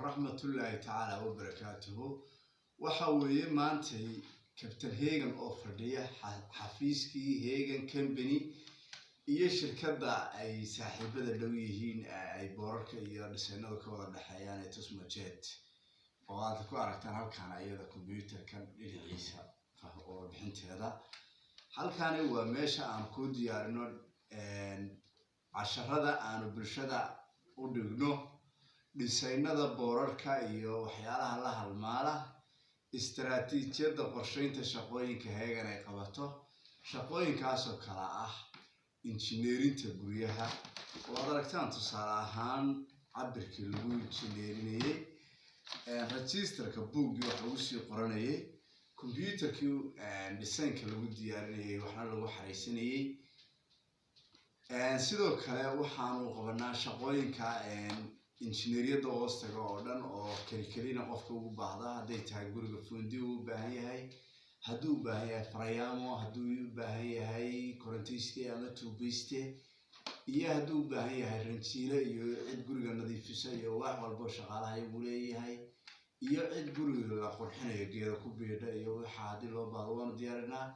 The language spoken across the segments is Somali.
Waraxmatullaahi tacaala wabarakaatuhu. Waxa weeye maantay Captain Hegan oo fadhiya xafiiskii Hegan Company iyo shirkadda ay saaxiibada dhow yihiin ee ay boorarka iyo dhisaynadu ka wada dhexeeyaan ee Tusmojet, oo aad ku aragtaan halkan iyada computerkan dhinaciisa warbixinteeda. Halkani waa meesha aan ku diyaarino casharada aanu bulshada u dhigno, dhisaynada boorarka iyo waxyaalaha la halmaala, istaraatiijiyadda qorsheynta shaqooyinka Hegan ay qabato, shaqooyinkaasoo kala ah injineerinta guryaha oo aad aragtaan tusaale ahaan cabirkii lagu injineerinayey, registerka buuggii wax lagu sii qoranayay, computerkii designka lagu diyaarinayay, waxna lagu xareysanayey. Sidoo kale waxaanu qabanaa shaqooyinka injineeriyadda hoostaga oo dhan oo kelikelina qofka ugu baahda, hadday tahay guriga fundi uu u baahan yahay, hadduu u baahan yahay farayaamo, hadduu u baahan yahay korontiste ama tuubiste, iyo hadduu u baahan yahay ranjiile iyo cid guriga nadiifisa iyo wax walbo shaqaalaha igu leeyahay, iyo cid guriga la qurxinayo, geeda ku biidha iyo waxa haddii loo baahdo waanu diyaarinaa.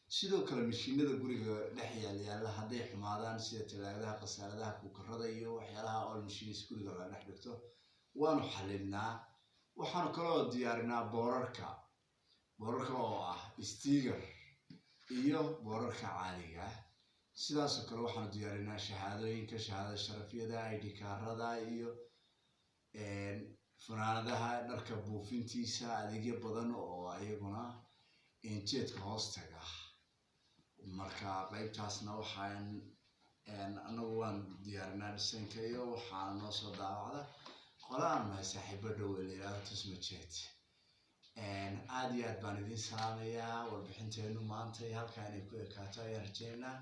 Sidoo kale mashiinada guriga dhex yaal yaalla hadday xumaadaan, sida talaagadaha, khasaaradaha, kuukarada iyo waxyaalaha all machines guriga la dhex dhigto, waanu xalinaa. Waxaanu kaloo diyaarinaa boorarka, boorarka oo ah sticker iyo boorarka caadiga. Sidaasoo kale waxaanu diyaarinaa shahaadooyinka, shahaadada sharafyada, ID kaarada iyo funaanadaha, dharka buufintiisa, adeegyo badan oo iyaguna jeedka hoostaga. Marka qeybtaasna waxaan anagu waan diyaarinaa dhisanka iyo waxaana noo soo daawacda qolaan nahay saaxiibo dhow ee la yihahdo Tusmajet. Aada iyo aad baan idin salaamayaa. Warbixinteenu maanta halkaa inay ku ekaato ayaan rajeynaa.